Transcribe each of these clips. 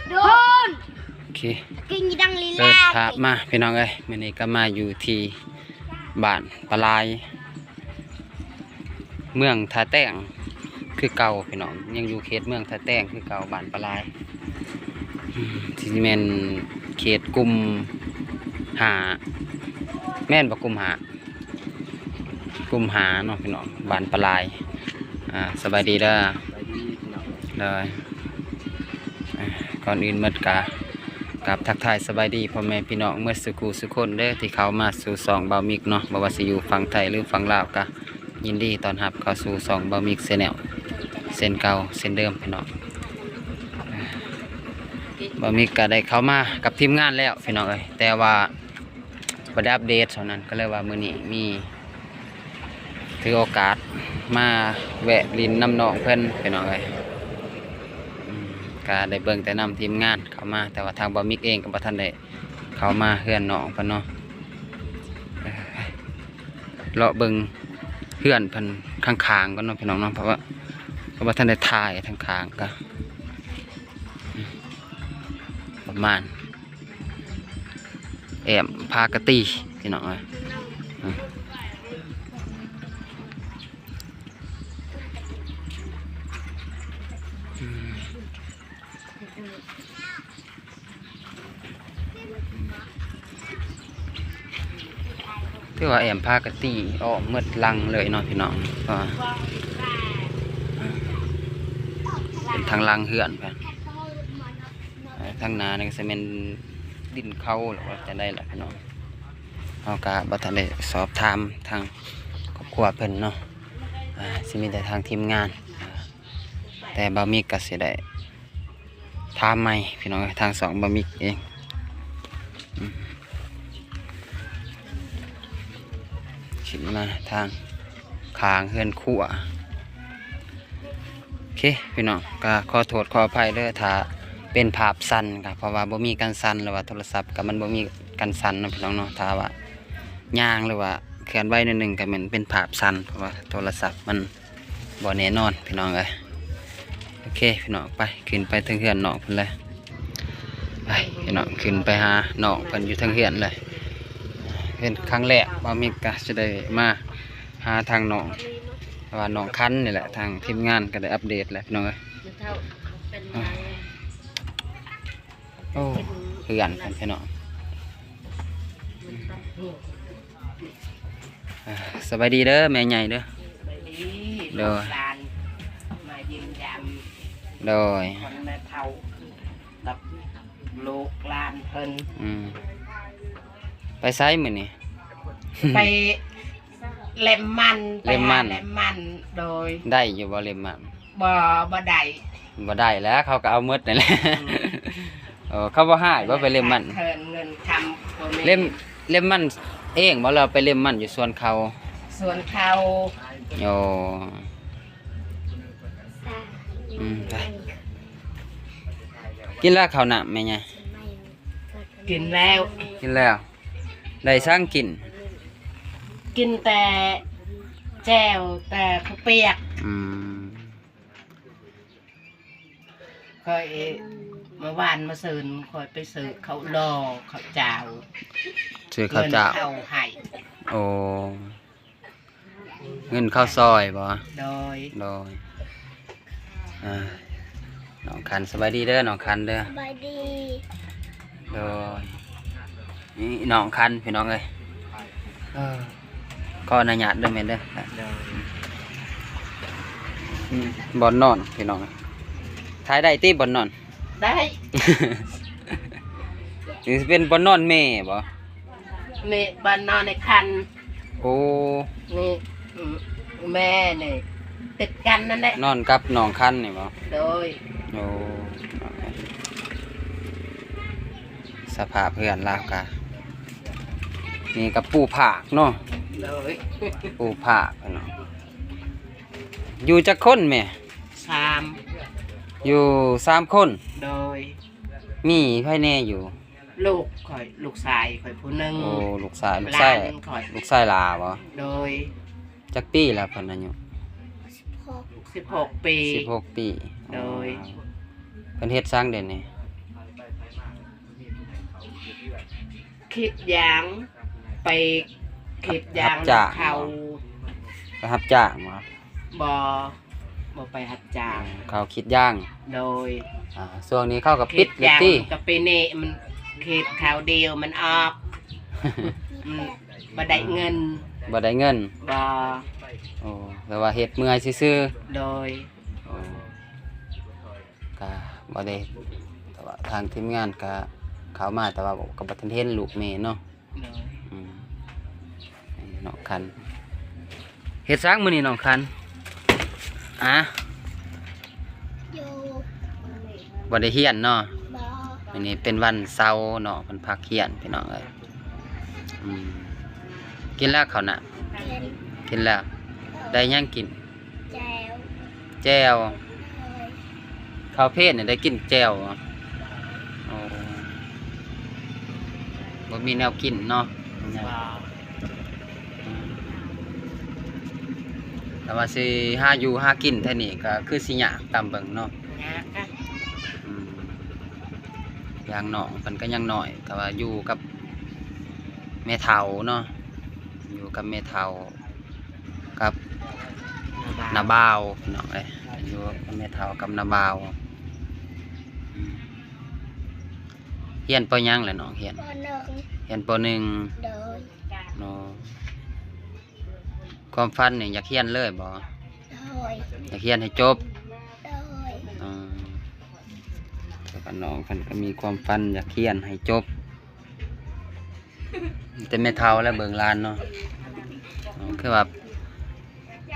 ໂດນ ໂອເຄ ກິນດັງລີລາ ເປີດພາບມາພີ່ນ້ອງເອີຍ ມື້ນີ້ກໍມາຢູ່ທີ່ບ້ານປາລາຍ ເມືອງທ່າແຕ້ງຄືເກົ່າພີ່ນ້ອງ ຍັງຢູ່ເຂດເມືອງທ່າແຕ້ງຄືເກົ່າ ບ້ານປາລາຍ ອືມ ທີ່ແມ່ນເຂດກຸ່ມຫ້າ ແມ່ນບໍ່ ກຸ່ມຫ້າ? ກຸ່ມຫ້າເນາະພີ່ນ້ອງ ບ້ານປາລາຍ ອ່າ ສະບາຍດີເດີ ສະບາຍດີພີ່ນ້ອງ ໂດຍ ອ່າ ກ່ອນອື່ນໝົດກະ ກາບທັກທາຍສະບາຍດີພໍ່ແມ່ພີ່ນ້ອງໝົດສູ່ຄູ່ສູ່ຄົນເດີ ທີ່ເຂົ້າມາສູ່ຊ່ອງບ່າວມິກເນາະ ບໍ່ວ່າຊິຢູ່ຝັ່ງໄທຫຼືຝັ່ງລາວ ກະຍິນດີຕ້ອນຮັບເຂົ້າສູ່ຊ່ອງບ່າວມິກແຊນແນວ ເຊັ່ນເກົ່າເຊັ່ນເດີມພີ່ນ້ອງ ບ່າວມິກກະໄດ້ເຂົ້າມາກັບທີມງານແລ້ວພີ່ນ້ອງເອີຍ ແຕ່ວ່າ ບໍ່ໄດ້ອັບເດດເທົ່ານັ້ນ ກໍເລີຍວ່າມື້ນີ້ມີ ຖືໂອກາດມາແວະຫຼິ້ນນຳນ້ອງເພິ່ນພີ່ນ້ອງເອີຍ ອືມ ກະໄດ້ເບິ່ງແຕ່ນຳທີມງານເຂົ້າມາ ແຕ່ວ່າທາງບ່າວມິກເອງກໍບໍ່ທັນໄດ້ເຂົ້າມາເຮືອນນ້ອງເພິ່ນເນາະ ເອີ ເລາະເບິ່ງເຮືອນເພິ່ນຂ້າງໆກ່ອນເນາະພີ່ນ້ອງເນາະ ເພາະວ່າ ກໍບໍ່ທັນໄດ້ຖ່າຍທາງຂ້າງ ກໍ ອືມ ປະມານ ແອ້ມພາກະຕີພີ່ນ້ອງເອີຍ ອືມ ອືມ ຖືວ່າແອ້ມພາກະຕີອ້ອມໝົດຫຼັງເລີຍເນາະພີ່ນ້ອງ ເພາະວ່າ ເປັນທາງຫຼັງເຮືອນໄປ ເອີ ທາງໜ້ານີ້ກໍຊິແມ່ນດິນເຂົາ ຫຼືວ່າຈັ່ງໃດລະພີ່ນ້ອງ ເຮົາກໍບໍ່ທັນໄດ້ສອບຖາມທາງຄອບຄົວເພິ່ນເນາະ ອ່າ ຊິມີແຕ່ທາງທີມງານ ອ່າ ແຕ່ບ່າວມິກກໍຊິໄດ້ຖາມໃໝ່ພີ່ນ້ອງເອີຍ ທາງຊ່ອງບ່າວມິກເອງ ອືມ ຂຶ້ນມາທາງຂ້າງເຮືອນຄົວ ໂອເຄພີ່ນ້ອງ ກໍຂໍໂທດຂໍອະໄພເດີ ຖ້າເປັນພາບສັ່ນ ກໍເພາະວ່າບໍ່ມີກັນສັ່ນ ຫຼືວ່າໂທລະສັບກໍມັນບໍ່ມີກັນສັ່ນເນາະພີ່ນ້ອງເນາະ ຖ້າວ່າຍ່າງ ຫຼືວ່າເຄື່ອນໄຫວໜ້ອຍໜຶ່ງ ກໍແມ່ນເປັນພາບສັ່ນ ເພາະວ່າໂທລະສັບມັນບໍ່ແນ່ນອນພີ່ນ້ອງເອີຍ ໂອເຄພີ່ນ້ອງ ໄປ ຂຶ້ນໄປເທິງເຮືອນນ້ອງເພິ່ນເລີຍ ໄປພີ່ນ້ອງ ຂຶ້ນໄປຫານ້ອງເພິ່ນຢູ່ເທິງເຮືອນເລີຍ ເປັນຄັ້ງແລກ ບ່າວມິກກໍຊິໄດ້ມາ ຫາທາງນ້ອງ ວ່ານ້ອງຄັນນີ້ແຫຼະ ທາງທີມງານກໍໄດ້ອັບເດດແລ້ວພີ່ນ້ອງເອີຍ ໂອ້ ເຮືອນເພິ່ນພີ່ນ້ອງ ອ່າ ສະບາຍດີເດີແມ່ໃຫຍ່ເດີ ສະບາຍດີ ໂດຍ ລູກຫຼານມາຢ້ຽມຢາມ ໂດຍ ຄົນແມ່ເຖົ້າ ກັບລູກຫຼານເພິ່ນ ອືມ ໄປໃສມື້ນີ້? ໄປເລັມມັນ ເລັມມັນ ໄປຫາເລັມມັນ ໂດຍ ໄດ້ຢູ່ບໍ່ເລັມມັນ? ບໍ່ ບໍ່ໄດ້ ບໍ່ໄດ້ແລ້ວ ເຂົາກໍເອົາໝົດນັ້ນແຫຼະ ອືມ ເອີ ເຂົາບໍ່ໃຫ້ບໍ່ໄປເລັມມັນ ເງິນຂາດເຂີນເງິນຄຳບໍ່ມີ ເລັມ ເລັມມັນເອງບໍ່ ຫຼືໄປເລັມມັນຢູ່ສວນເຂົາ? ສວນເຂົາ ໂອ້ ອືມ ໄປ ກິນແລ້ວເຂົ້ານ້ຳແມ່ໃຫຍ່? ກິນແລ້ວ ກິນແລ້ວ ໄດ້ສັງກິນ? ກິນແຕ່ແຈ່ວ ແຕ່ເຂົ້າປຽກ ອືມ ຂ້ອຍ ເມື່ອວານມາຊືນ ຂ້ອຍໄປຊື້ເຂົ້າດໍ ເຂົ້າຈ້າວ ຊື້ເຂົ້າຈ້າວ ເງິນເຂົ້າໃຫ້ ໂອ້ ເງິນເຂົ້າຊ່ອຍບໍ່? ໂດຍ ໂດຍ ອ່າ ນ້ອງຄັນ ສະບາຍດີເດີ ນ້ອງຄັນເດີ ສະບາຍດີ ໂດຍ ນີ້ນ້ອງຄັນ ພີ່ນ້ອງເອີຍ ເອີ ຂໍອະນຸຍາດເດີແມ່ເດີ ໂດຍ ອືມ ບ່ອນນອນ ພີ່ນ້ອງ ຖ່າຍໄດ້ຕິບ່ອນນອນ? ໄດ້ ນີ້ຊິເປັນບ່ອນນອນແມ່ບໍ່? ນີ້ບ່ອນນອນໄອ້ຄັນ ໂອ້ ນີ້ ອືມ ແມ່ນີ້ ຕິດກັນນັ້ນແຫຼະ ນອນກັບນ້ອງຄັນນີ້ບໍ່? ໂດຍ ໂອ້ ສະພາບເຮືອນລາວກະ ນີ້ກະປູຜາກເນາະ ໂດຍ ປູຜາກເນາະ ຢູ່ຈັກຄົນແມ່? ສາມ ຢູ່ສາມຄົນ ໂດຍ ມີໃຜແດ່ຢູ່? ລູກຂ້ອຍ ລູກຊາຍຂ້ອຍຜູ້ໜຶ່ງ ໂອ້ ລູກຊາຍ ລູກຊາຍ ຫຼານຂ້ອຍ ລູກຊາຍຫຼ້າບໍ່? ໂດຍ ຈັກປີລະເພິ່ນອາຍຸ? ສິບຫົກປີ ສິບຫົກປີ ໂດຍ ເພິ່ນເຮັດສັງດຽວນີ້? ເຮັດຢາງ ໄປເຮັດຢາງ ຮັບຈ້າງ ເຂົາ ໄປຮັບຈ້າງບໍ? ບໍ່ ບໍ່ໄປຮັບຈ້າງ ເຂົາເຮັດຢາງ. ໂດຍ ອ່າ ຊ່ວງນີ້ເຂົາກໍປິດແລ້ວຕິ? ກໍໄປແນະມັນ ເຮັດຄາວດຽວມັນອອກ ມັນບໍ່ໄດ້ເງິນ ບໍ່ໄດ້ເງິນ ບໍ່. ໂອ້ ແຕ່ວ່າເຮັດເມື່ອຍຊື່ໆ. ໂດຍ ໂອ້ ກະບໍ່ໄດ້ ແຕ່ວ່າທາງທີມງານກະເຂົ້າມາ ແຕ່ວ່າກໍບໍ່ທັນເຫັນລູກແມ່ເນາະ. ໂດຍ ອືມ ນ້ອງຄັນ ເຮັດສັງມື້ນີ້ນ້ອງຄັນ? ອາ ຢູ່ ບໍ່ໄດ້ຮຽນເນາະ? ບໍ່ ມື້ນີ້ເປັນວັນເສົາ ນ້ອງເພິ່ນພັກຮຽນ ພີ່ນ້ອງເອີຍ. ອືມ ກິນແລ້ວເຂົ້ານະ? ກິນ ກິນແລ້ວ. ໄດ້ຫຍັງກິນ? ແຈ່ວ ແຈ່ວ. ເຂົ້າເພນນີ້ໄດ້ກິນແຈ່ວບໍ? ໂອ້ ບໍ່ມີແນວກິນເນາະ. ແຕ່ວ່າຊິຫາຢູ່ຫາກິນແຖວນີ້ກໍຄືຊິຍາກຕາມເບິ່ງເນາະ. ຍາກ ອືມ ຢ່າງນ້ອງເພິ່ນກໍຍັງນ້ອຍ ແຕ່ວ່າຢູ່ກັບແມ່ເຖົ້າເນາະ ຢູ່ກັບແມ່ເຖົ້າ ກັບນ້າບ່າວ ນ້າບ່າວ ພີ່ນ້ອງເອີຍ ຢູ່ກັບແມ່ເຖົ້າກັບນ້າບ່າວ. ອືມ ຮຽນ ປ.ຫຍັງແຫຼະນ້ອງ? ຮຽນ ປ.ໜຶ່ງ ຮຽນ ປ.ໜຶ່ງ. ໂດຍ ເນາະ ຄວາມຝັນນີ້ຢາກຮຽນເລີຍບໍ? ໂດຍ ຢາກຮຽນໃຫ້ຈົບ. ໂດຍ ອືມ ແລ້ວກໍນ້ອງເພິ່ນກໍມີຄວາມຝັນຢາກຮຽນໃຫ້ຈົບ. ແຕ່ແມ່ເຖົ້າແລ້ວເບິ່ງຫຼານເນາະ. ຄືວ່າ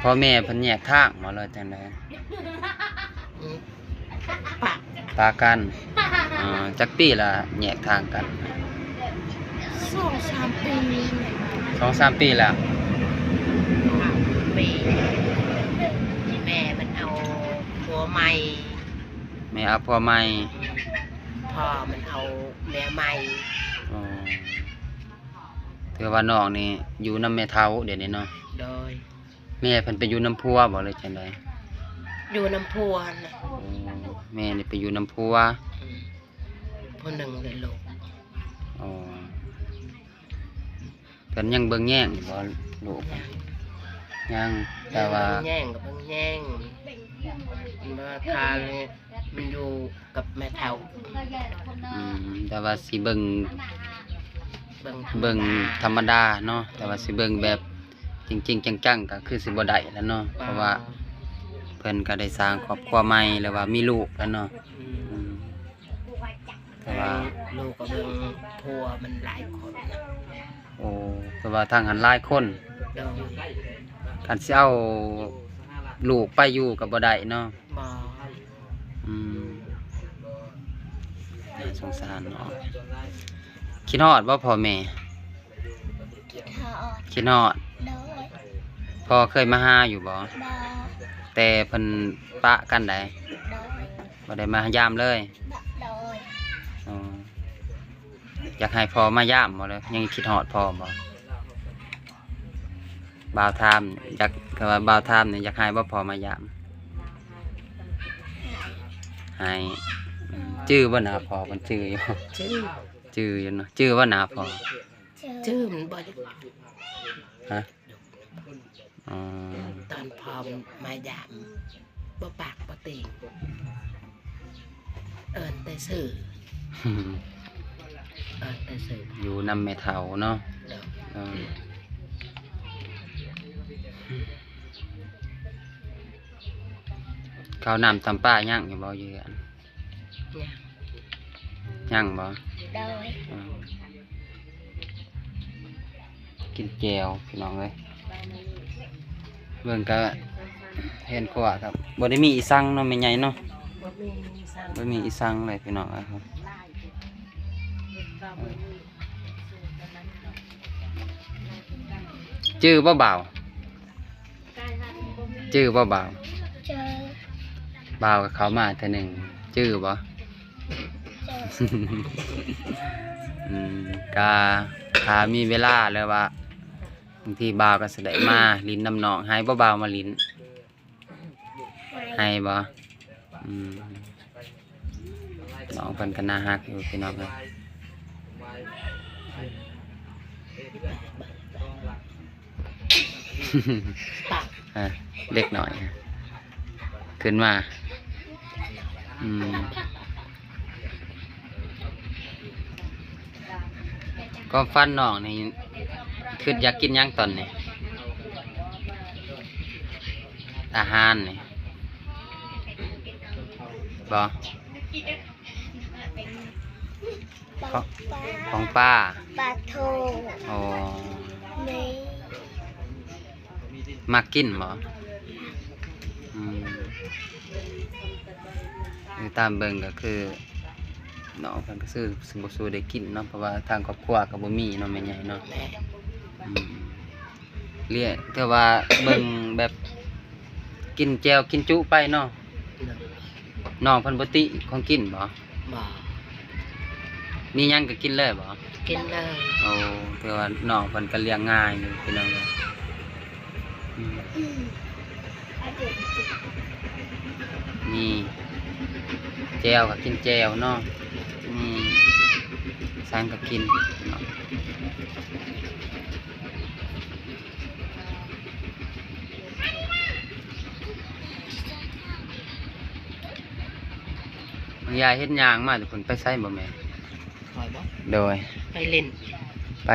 ພໍ່ແມ່ເພິ່ນແຍກທາງບໍ ຫຼືຈັ່ງໃດ? ປະ ປະກັນ. ອໍ ຈັກປີລະແຍກທາງກັນ? ສອງສາມປີ ສອງສາມປີແລ້ວ. ສາມປີ ແມ່ມັນເອົາຜົວໃໝ່. ແມ່ເອົາຜົວໃໝ່ ພໍ່ມັນເອົາເມຍໃໝ່. ອໍ ຖືວ່ານ້ອງນີ້ຢູ່ນຳແມ່ເຖົ້າດຽວນີ້ເນາະ. ໂດຍ ແມ່ເພິ່ນໄປຢູ່ນຳຜົວບໍ ຫຼືຈັ່ງໃດ? ຢູ່ນຳຜົວຫັ້ນແຫຼະ. ໂອ້ ແມ່ນີ້ໄປຢູ່ນຳຜົວ. ອືມ ຜູ້ໜຶ່ງເລີຍລູກ. ອໍ ເພິ່ນຍັງເບິ່ງແຍງຢູ່ບໍ່ລູກ? ຍັງ ຍັງ ແຕ່ວ່າເບິ່ງແຍງກໍເບິ່ງແຍງ ແຕ່ວ່າຄານີ້ມັນຢູ່ກັບແມ່ເຖົ້າ. ອືມ ແຕ່ວ່າຊິເບິ່ງ ເບິ່ງທຳມະດາ ເບິ່ງທຳມະດາເນາະ ແຕ່ວ່າຊິເບິ່ງແບບຈິງໆ ຈັງໆ ກໍຄືຊິບໍ່ໄດ້ແລ້ວເນາະ ເພາະວ່າເພິ່ນກໍໄດ້ສ້າງຄອບຄົວໃໝ່ ຫຼືວ່າມີລູກແລ້ວເນາະ. ອືມ ອືມ ແຕ່ວ່າ ແມ່ລູກກໍເບິ່ງຜົວມັນຫຼາຍຄົນ. ໂອ້ ແຕ່ວ່າທາງຫັ້ນຫຼາຍຄົນ. ໂດຍ ຄັນຊິເອົາລູກໄປຢູ່ກໍບໍ່ໄດ້ເນາະ. ບໍ່ ອືມ ໜ້າສົງສານເນາະ. ຄິດຮອດບໍ່ພໍ່ແມ່? ຄິດຮອດ ຄິດຮອດ. ໂດຍ ພໍ່ເຄີຍມາຫາຢູ່ບໍ່? ບໍ່ ແຕ່ເພິ່ນປະກັນໃດ? ໂດຍ ບໍ່ໄດ້ມາຢາມເລີຍ. ໂດຍ ອໍ ຢາກໃຫ້ພໍ່ມາຢາມບໍ່ ຫຼືຍັງຄິດຮອດພໍ່ບໍ່? ບ່າວຖາມ ຢາກ ຄືວ່າບ່າວຖາມນີ້ ຢາກໃຫ້ບໍ່ພໍ່ມາຢາມ? ໃຫ້ ໃຫ້. ອືມ ຈື່ບໍ່ໜ້າພໍ່ເພິ່ນ? ຈື່ຢູ່ ຈື່ ຈື່ຢູ່ເນາະ. ຈື່ບໍ່ໜ້າພໍ່? ຈື່ ມັນບໍ່ຢາກ ຮະ? ອໍ ຕອນພໍ່ມັນມາຢາມ ບໍ່ປາກບໍ່ຕີງ ເອີ້ນແຕ່ຊື່ ເອີ້ນແຕ່ຊື່. ຢູ່ນຳແມ່ເຖົ້າເນາະ. ໂດຍ ເອີ ເຂົ້ານ້ຳຕຳປາຍັງຢູ່ບໍ່ ຢູ່ເຮືອນ? ຍັງ ຍັງບໍ່? ໂດຍ ອືມ ກິນແຈ່ວພີ່ນ້ອງເອີຍ. ເບິ່ງກະເຮືອນຄົວກະບໍ່ໄດ້ມີອີ່ສັງເນາະແມ່ໃຫຍ່ເນາະ. ບໍ່ມີອີ່ສັງ ບໍ່ມີອີ່ສັງເລີຍພີ່ນ້ອງເອີຍ. ຈື່ບໍ່ບ່າວ? ຈື່ບໍ່ບ່າວ? ຈື່ ບ່າວກໍເຂົ້າມາເທື່ອໜຶ່ງ ຈື່ບໍ່? ຈື່ ອືມ ກະຖ້າມີເວລາ ຫຼືວ່າບາງທີບ່າວກໍຊິໄດ້ມາຫຼິ້ນນຳນ້ອງ. ໃຫ້ບໍ່ບ່າວມາຫຼິ້ນ? ໃຫ້ ໃຫ້ບໍ່? ອືມ ນ້ອງເພິ່ນກໍໜ້າຮັກຢູ່ພີ່ນ້ອງເອີຍ. ເອີ ເດັກນ້ອຍຂຶ້ນມາ. ອືມ ຄວາມຝັນນ້ອງນີ້ ຄິດຢາກກິນຫຍັງຕອນນີ້? ອາຫານນີ້ ບໍ່? ຂອງປາ ຂອງປາ ປາໂທ. ອໍ ແມ່ນ ມັກກິນບໍ່? ອືມ ຄືຕາມເບິ່ງກໍຄື ນ້ອງເພິ່ນກໍຊື້ ບໍ່ສູ້ໄດ້ກິນເນາະ ເພາະວ່າທາງຄອບຄົວກໍບໍ່ມີເນາະ ແມ່ໃຫຍ່ເນາະ. ແມ່ນ ອືມ ລຽກ ແຕ່ວ່າເບິ່ງແບບກິນແຈ່ວກິນຈຸໄປເນາະ. ນ້ອງເພິ່ນບໍ່ຕິຂອງກິນບໍ່? ບໍ່ ມີຫຍັງກໍກິນເລີຍບໍ່? ກິນເລີຍ. ໂອ້ ແຕ່ວ່ານ້ອງເພິ່ນກໍລ້ຽງງ່າຍຢູ່ພີ່ນ້ອງເອີຍ. ອືມ ອືມ ມີແຈ່ວກໍກິນແຈ່ວເນາະ ມີສັງກໍກິນເນາະ. ບາງຢ່າເຫັນຍ່າງມາແຕ່ພຸ້ນ ໄປໃສບໍ່ແມ່? ຂ້ອຍບໍ່? ໂດຍ ໄປຫຼິ້ນ ໄປ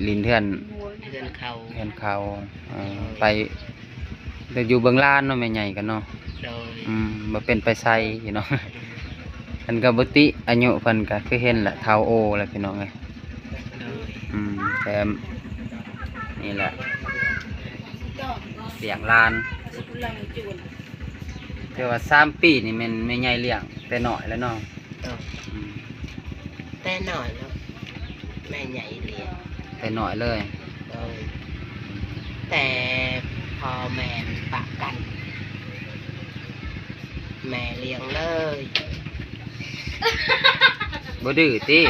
ຫຼິ້ນເຮືອນ ເຮືອນເຂົາ ເຮືອນເຂົາ. ເອີ ໄປ ໄປຢູ່ເບິ່ງຫຼານເນາະ ແມ່ໃຫຍ່ກໍເນາະ. ໂດຍ ອືມ ບໍ່ເປັນໄປໃສເນາະ. ເພິ່ນກໍບໍ່ຕິ ອາຍຸເພິ່ນກໍຄືເຫັນແຫຼະ ເຖົ້າໂອແລ້ວພີ່ນ້ອງເອີຍ. ໂດຍ ອືມ ແຕ່ນີ້ແຫຼະ ລ້ຽງຫຼານ ແຕ່ວ່າສາມປີນີ້ແມ່ນແມ່ໃຫຍ່ລ້ຽງແຕ່ນ້ອຍແລ້ວເນາະ. ໂດຍ ອືມ ແຕ່ນ້ອຍເນາະ ແມ່ໃຫຍ່ລ້ຽງແຕ່ນ້ອຍເລີຍ. ໂດຍ ແຕ່ພໍ່ແມ່ປະກັນ ແມ່ລ້ຽງເລີຍ. ບໍ່ດື້ຕິ?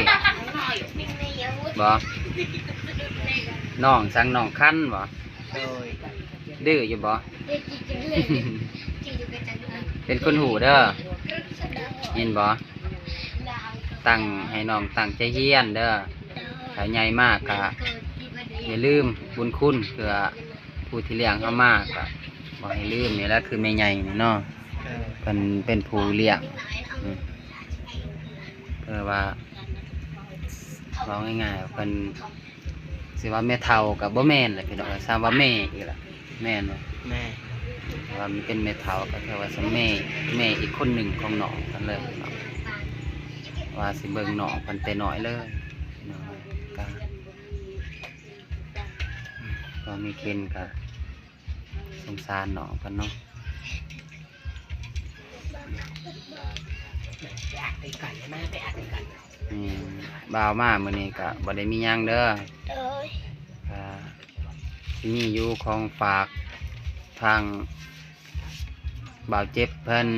ບໍ່ ນ້ອງສັງ ນ້ອງຄັນບໍ່? ໂດຍ ດື້ຢູ່ບໍ່? ເປັນຄົນຮູ້ເດີ ຍິນບໍ່? ຕັ້ງ ໃຫ້ນ້ອງຕັ້ງໃຈຮຽນເດີ ຖ້າໃຫຍ່ມາກະຢ່າລືມບຸນຄຸນ ເພື່ອຜູ້ທີ່ລ້ຽງເຮົາມາກະບໍ່ໃຫ້ລືມ. ນີ້ແຫຼະຄືແມ່ໃຫຍ່ນີ້ເນາະ ເອີ ເພິ່ນເປັນຜູ້ລ້ຽງ. ອືມ ເພາະວ່າ ເວົ້າງ່າຍໆ ເພິ່ນຊິວ່າແມ່ເຖົ້າກໍບໍ່ແມ່ນແຫຼະພີ່ນ້ອງເອີຍ ຊ້ຳວ່າແມ່ອີກລະ ແມ່ນບໍ່? ແມ່ນ ວ່າມັນເປັນແມ່ເຖົ້າກໍຖືວ່າຊ້ຳແມ່ ແມ່ອີກຄົນໜຶ່ງຂອງນ້ອງເພິ່ນເລີຍເນາະ ວ່າຊິເບິ່ງນ້ອງເພິ່ນແຕ່ນ້ອຍເລີຍເນາະ. ກໍ ກໍມີເຂັນກໍ ສົງສານນ້ອງເພິ່ນເນາະ. ອືມ ບ່າວມາມື້ນີ້ກະບໍ່ໄດ້ມີຫຍັງເດີ. ໂດຍ ກະຊິມີຢູ່ຂອງຝາກທາງບ່າວເຈັບເພິ່ນ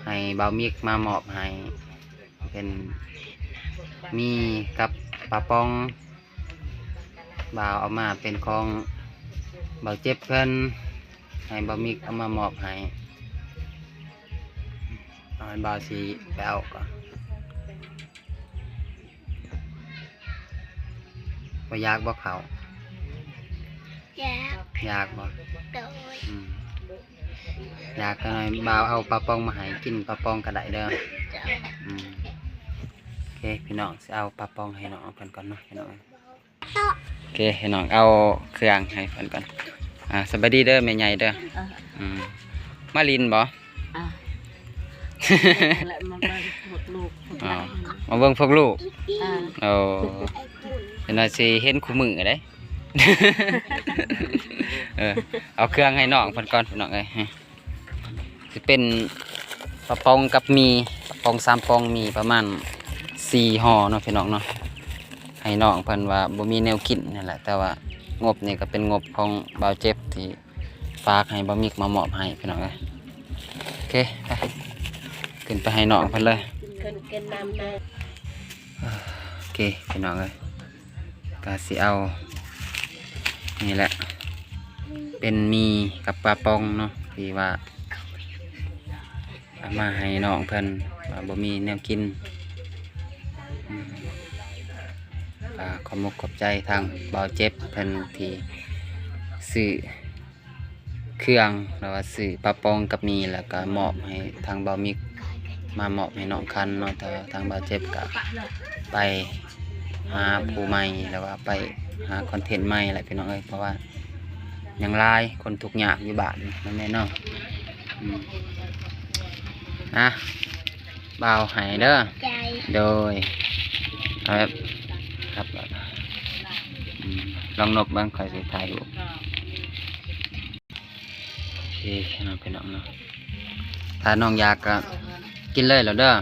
ໃຫ້ບ່າວມິກມາມອບໃຫ້ ເປັນໝີ່ກັບປາປ໋ອງ. ບ່າວເອົາມາເປັນຂອງບ່າວເຈັບເພິ່ນ ໃຫ້ບ່າວມິກເອົາມາມອບໃຫ້. ເອົາ ບ່າວຊິໄປເອົາກ່ອນ. ບໍ່ຢາກບໍ່ເຂົ້າ? ຢາກ. ຢາກບໍ່? ໂດຍ ອືມ ຢາກກໍໃຫ້ບ່າວເອົາປາປ໋ອງມາໃຫ້ກິນ ປາປ໋ອງກໍໄດ້ເດີ. ໂດຍ ອືມ ໂອເຄ ພີ່ນ້ອງ ຊິເອົາປາປ໋ອງໃຫ້ນ້ອງເພິ່ນກ່ອນເນາະ ພີ່ນ້ອງ. ໂອເຄ ໃຫ້ນ້ອງເອົາເຄື່ອງໃຫ້ເພິ່ນກ່ອນ. ອ່າ ສະບາຍດີເດີແມ່ໃຫຍ່ເດີ. ອ່າ ອືມ ມາຫຼິ້ນບໍ່? ອ່າ ແລະມາເບິ່ງພວກລູກ. ອໍ ມາເບິ່ງພວກລູກ. ອ່າ ໂອ້ ເຫັນວ່າຊິເຫັນຄູ່ມື້ເດ້. ເອີ ເອົາເຄື່ອງໃຫ້ນ້ອງເພິ່ນກ່ອນ ພີ່ນ້ອງເອີຍ. ຊິເປັນປາປ໋ອງກັບໝີ່ ປາປ໋ອງສາມປ່ອງ ໝີ່ປະມານສີ່ຫໍ່ເນາະ ພີ່ນ້ອງເນາະ. ໃຫ້ນ້ອງເພິ່ນວ່າບໍ່ມີແນວກິນນັ້ນແຫຼະ ແຕ່ວ່າງົບນີ້ກໍເປັນງົບຂອງບ່າວເຈັບທີ່ຝາກໃຫ້ບ່າວມິກມາມອບໃຫ້ ພີ່ນ້ອງເອີຍ. ໂອເຄ ໄປ ຂຶ້ນໄປໃຫ້ນ້ອງເພິ່ນເລີຍ. ຂຶ້ນກິນນ້ຳນະ. ໂອເຄ ພີ່ນ້ອງເອີຍ. ກະຊິເອົານີ້ແຫຼະ ເປັນໝີ່ກັບປາປ໋ອງເນາະ ທີ່ວ່າ ເອົາມາໃຫ້ນ້ອງເພິ່ນ ວ່າບໍ່ມີແນວກິນ. ອືມ ກໍຂອບມຸກຂອບໃຈທາງບ່າວເຈັບເພິ່ນທີ່ຊື້ເຄື່ອງ ຫຼືວ່າຊື້ປາປອງກັບໝີ່ ແລ້ວກໍມອບໃຫ້ທາງບ່າວມິກ ມາມອບໃຫ້ນ້ອງຄັນເນາະ. ແຕ່ວ່າທາງບ່າວເຈັບກໍໄປຫາຜູ້ໃໝ່ ຫຼືວ່າໄປຫາຄອນເທັນໃໝ່ແຫຼະພີ່ນ້ອງເອີຍ ເພາະວ່າຍັງຫຼາຍຄົນທຸກຍາກຢູ່ບ້ານເນາະແມ່ເນາະ. ອືມ ອ່ະ ບ່າວໃຫ້ເດີ. ໃຈ ໂດຍ ເອົາແບບ ຄັບ ອືມ ລອງນົບເບິ່ງ ຂ້ອຍຊິຖ່າຍຮູບ. ໂອເຄເນາະ ພີ່ນ້ອງເນາະ ຖ້ານ້ອງຢາກກໍກິນເລີຍແລ້ວເດີ. ໂດຍ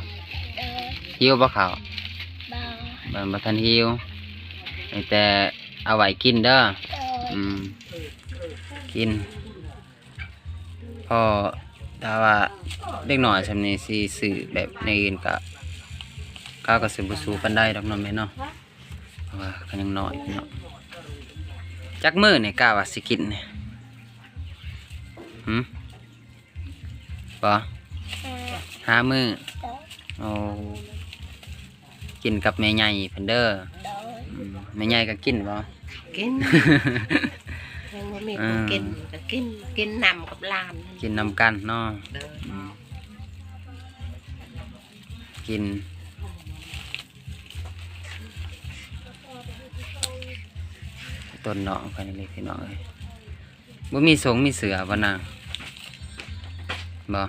ຫິວບໍ່ເຂົ້າ? ບໍ່ ບໍ່ ບໍ່ທັນຫິວ ມີແຕ່ເອົາໄວ້ກິນເດີ. ໂດຍ ອືມ ກິນ ເພາະຖ້າວ່າເດັກນ້ອຍຊ່ຳນີ້ຊິຊື້ແບບແນວອື່ນກະ ເຂົາກໍຊິບໍ່ສູ້ປານໃດດອກເນາະແມ່ເນາະ ເພາະວ່າເຂົາຍັງນ້ອຍເນາະ. ຈັກມື້ນີ້ກະວ່າຊິກິນນີ້? ຫື? ບໍ່? ຫ້າ ຫ້າມື້. ໂອ້ ກິນກັບແມ່ໃຫຍ່ເພິ່ນເດີ. ໂດຍ ອືມ ແມ່ໃຫຍ່ກໍກິນບໍ່? ກິນ ຍັງບໍ່ມີຜູ້ກິນ ເອີ ກໍກິນ ກິນນຳກັບຫຼານ ກິນນຳກັນເນາະ. ໂດຍ ອືມ ກິນ ຕົ້ນນ້ອງເພິ່ນນີ້ພີ່ນ້ອງເອີຍ. ບໍ່ມີຊົງມີເສື້ອບໍ່ນາງ? ບໍ່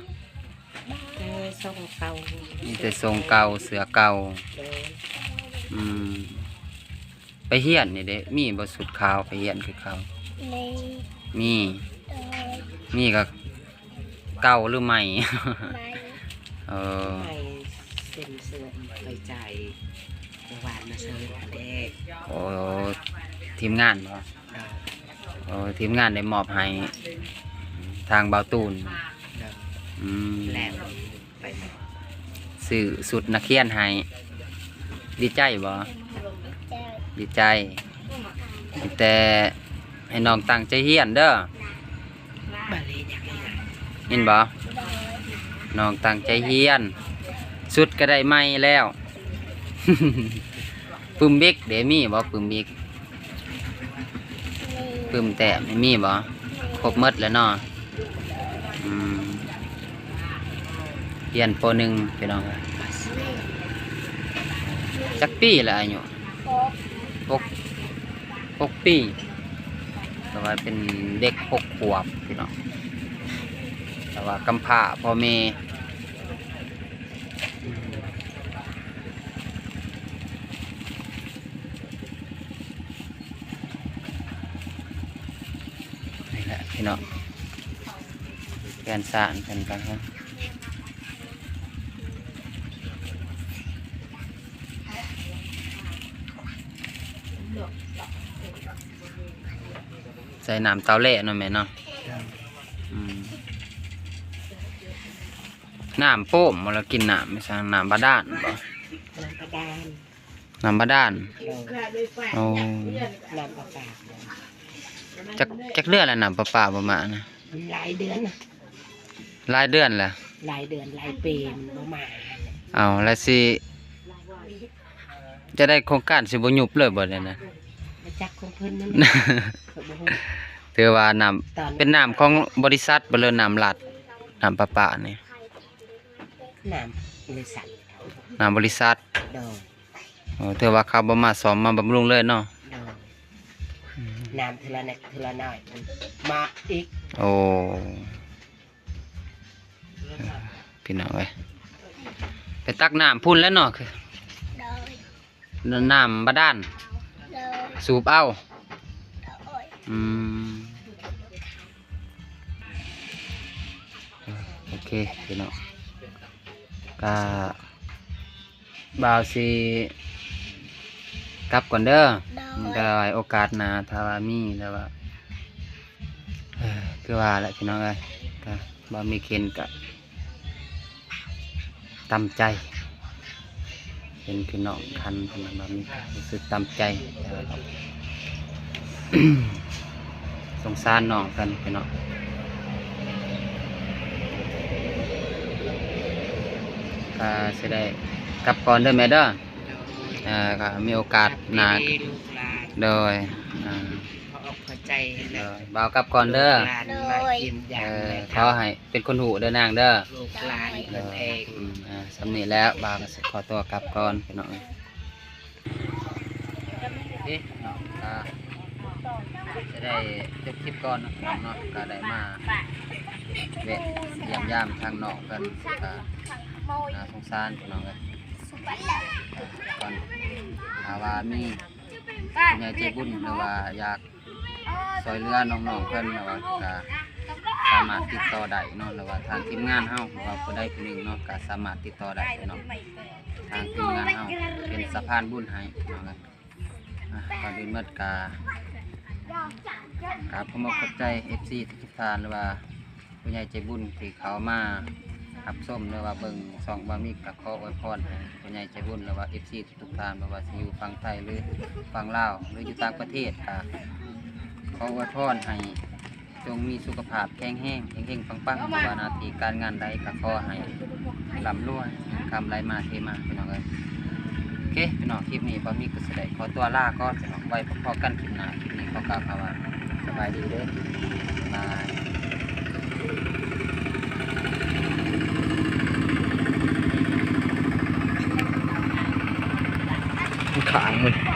ແຕ່ຊົງເກົ່າ ມີແຕ່ຊົງເກົ່າ ເສື້ອເກົ່າ. ໂດຍ ອືມ ໄປຮຽນນີ້ເດ້ ມີບໍ່ຊຸດຂາວໄປຮຽນຄືເກົ່າ? ມີ ມີ. ໂດຍ ມີກໍເກົ່າຫຼືໃໝ່? ໃໝ່. ເອີ ໃໝ່ ເຊັນເຊື່ອໄປຈ່າຍ ເມື່ອວານມາຊື້ເດ້. ໂອ້ ທີມງານບໍ່? ໂດຍ ໂອ້ ທີມງານໄດ້ມອບໃຫ້ທາງບ່າວຕູນ. ໂດຍ ອືມ ແລ້ວໄປຊື້ຊຸດນັກຮຽນໃຫ້ ດີໃຈບໍ່? ດີໃຈ ດີໃຈ ມີແຕ່ໃຫ້ນ້ອງຕັ້ງໃຈຮຽນເດີ. ຍິນບໍ່? ນ້ອງຕັ້ງໃຈຮຽນ ຊຸດກໍໄດ້ໃໝ່ແລ້ວ. ປຶ້ມບິກເດ ມີບໍ່? ປຶ້ມບິກ ປຶ້ມແຕ້ມ ມີບໍ່? ຄົບໝົດແລ້ວເນາະ. ອືມ ຮຽນ ປໍໜຶ່ງ ພີ່ນ້ອງເອີຍ. ຈັກປີລະອາຍຸ? ຫົກ ຫົກ ຫົກປີ ແຕ່ວ່າເປັນເດັກຫົກຂວບພີ່ນ້ອງ ແຕ່ວ່າກຳພ້າພໍ່ແມ່. ນີ້ແຫຼະພີ່ນ້ອງ ເຮືອນຊານເພິ່ນກໍ ໃສ່ນ້ຳເຕົາແຫຼະເນາະແມ່ເນາະ. ອືມ ນ້ຳໂປ້ມບໍ່ລະ ກິນນ້ຳ ນ້ຳບາດານບໍ່? ນ້ຳບາດານ ນ້ຳບາດານ. ໂດຍ ໂອ້ ນ້ຳປະປາ. ຈັກ ຈັກເດືອນລະ ນ້ຳປະປາບໍ່ມານະ? ຫຼາຍເດືອນນະ ຫຼາຍເດືອນລະ ຫຼາຍເດືອນຫຼາຍປີມັນບໍ່ມາ. ເອົາ ລະຊິ ຈະໄດ້ໂຄງການຊິບໍ່ຍຸບເລີຍບໍ່ແນວນັ້ນ? ບໍ່ຈັກຂອງເພິ່ນນັ້ນ ຂ້ອຍບໍ່ຮູ້. ຖືວ່ານ້ຳ ເປັນນ້ຳຂອງບໍລິສັດບໍ່ ຫຼືນ້ຳລັດ ນ້ຳປະປານີ້? ນ້ຳບໍລິສັດ ນ້ຳບໍລິສັດ. ໂດຍ ໂອ້ ຖືວ່າເຂົາບໍ່ມາສ້ອມມາບຳລຸງເລີຍເນາະ. ໂດຍ ອືມ ນ້ຳເທື່ອລະເລັກເທື່ອລະນ້ອຍມາອີກ. ໂອ້ ພີ່ນ້ອງເອີຍ ໄປຕັກນ້ຳພຸ້ນແລ້ວເນາະ. ໂດຍ ນ- ນ້ຳບາດານ. ໂດຍ ສູບເອົາ. ໂດຍ ອືມ ໂອເຄພີ່ນ້ອງ ກະບ່າວຊິກັບກ່ອນເດີ. ໂດຍ ໄວ້ໂອກາດໜ້າ ຖ້າວ່າມີ ແຕ່ວ່າ ເອີ ຄືວ່າແຫຼະພີ່ນ້ອງເອີຍ ກະບໍ່ມີເຂັນກະ ຕຳໃຈ ເຫັນພີ່ນ້ອງຄັນເພິ່ນມາມີ ກະຮູ້ສຶກຕຳໃຈ ແຕ່ວ່າ ສົງສານນ້ອງເພິ່ນພີ່ນ້ອງ. ອ່າ ຊິໄດ້ກັບກ່ອນເດີແມ່ເດີ. ໂດຍ ເອີ ກໍມີໂອກາດໜ້າ ກັບດີໆ ລູກຫຼານ. ໂດຍ ອ່າ ຂໍຂອບໃຈ ໂດຍ ບ່າວກັບກ່ອນເດີ. ລູກຫຼານມາຢ້ຽມຢາມ ເອີ ແມ່ເຖົ້າ ຂໍໃຫ້ເປັນຄົນຮູ້ເດີນາງເດີ. ລູກຫຼານເພິ່ນເອງ. ໂດຍ ອືມ ອ່າ ສ່ຳນີ້ແລ້ວ ບ່າວກໍຊິຂໍຕົວກັບກ່ອນພີ່ນ້ອງ. ເອະ ເນາະ ກໍຈະໄດ້ຈົບຄລິບກ່ອນເນາະ ພີ່ນ້ອງເນາະ. ກໍໄດ້ມາແວະຢ້ຽມຢາມທາງນ້ອງເພິ່ນ ກໍໜ້າສົງສານພີ່ນ້ອງເອີຍ. ກໍກ່ອນ ຖ້າວ່າມີຜູ້ໃຫຍ່ໃຈບຸນ ຫຼືວ່າຢາກຊ່ວຍເຫຼືອນ້ອງໆເພິ່ນ ຫຼືວ່າກໍສາມາດຕິດຕໍ່ໄດ້ເນາະ ຫຼືວ່າທາງທີມງານເຮົາ ຫຼືວ່າຜູ້ໃດຜູ້ໜຶ່ງເນາະ ກໍສາມາດຕິດຕໍ່ໄດ້ເນາະ. ທາງທີມງານເຮົາເປັນສະພານບຸນໃຫ້ເນາະ. ອ່າ ກ່ອນອື່ນໝົດກະ ກາບຂອບອົກຂອບໃຈ ເອັຟຊີ ທຸກໆທ່ານ ຫຼືວ່າຜູ້ໃຫຍ່ໃຈບຸນທີ່ເຂົ້າມາຮັບຊົມ ຫຼືວ່າເບິ່ງຊ່ອງບ່າວມິກ. ກະຂໍອວຍພອນໃຫ້ຜູ້ໃຫຍ່ໃຈບຸນ ຫຼືວ່າ ເອັຟຊີ ທຸກໆທ່ານ ບໍ່ວ່າຊິຢູ່ຝັ່ງໄທ ຫຼືຝັ່ງລາວ ຫຼືຢູ່ຕ່າງປະເທດ ກະຂໍອວຍພອນໃຫ້ ຈົ່ງມີສຸຂະພາບແຂງແຮງ ເຮັງໆປັງໆ ບໍ່ວ່າໜ້າທີ່ການງານໃດກໍຂໍໃຫ້ລ່ຳລວຍ ເງິນຄຳໄຫຼມາເທມາ ພີ່ນ້ອງເອີຍ. ໂອເຄ ພີ່ນ້ອງ ຄລິບນີ້ບ່າວມິກກໍຊິໄດ້ຂໍຕົວລາກ່ອນ ພີ່ນ້ອງ ໄວ້ພົບພໍ້ກັນຄລິບໜ້າ. ຄລິບນີ້ຂໍກ່າວຄຳວ່າສະບາຍດີເດີ ບາຍ. ມັນຄ້າງເວີຍ.